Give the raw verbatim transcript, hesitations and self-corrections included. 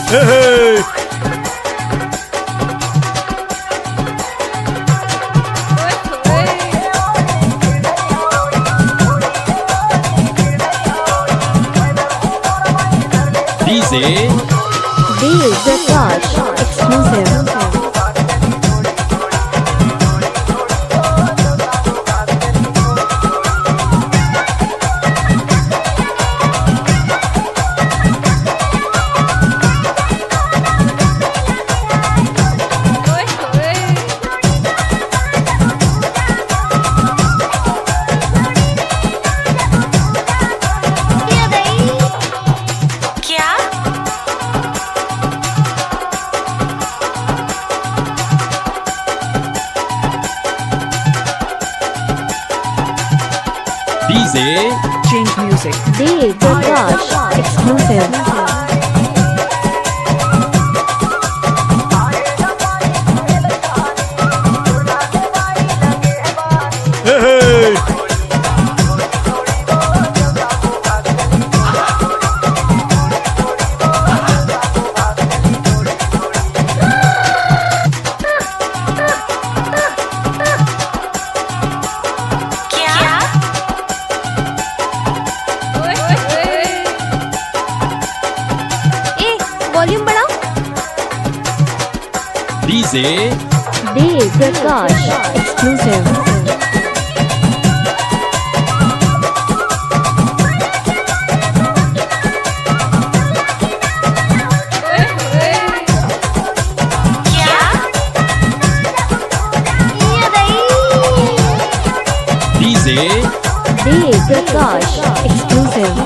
Hey, hey. D J. D J Prakash exclusive. क्या? D J. Change music. D J Prakash exclusive. Hey, hey. क्या? ए, volume बढ़ाओ। D J. D J Prakash exclusive. क्या? D J. D J Prakash exclusive.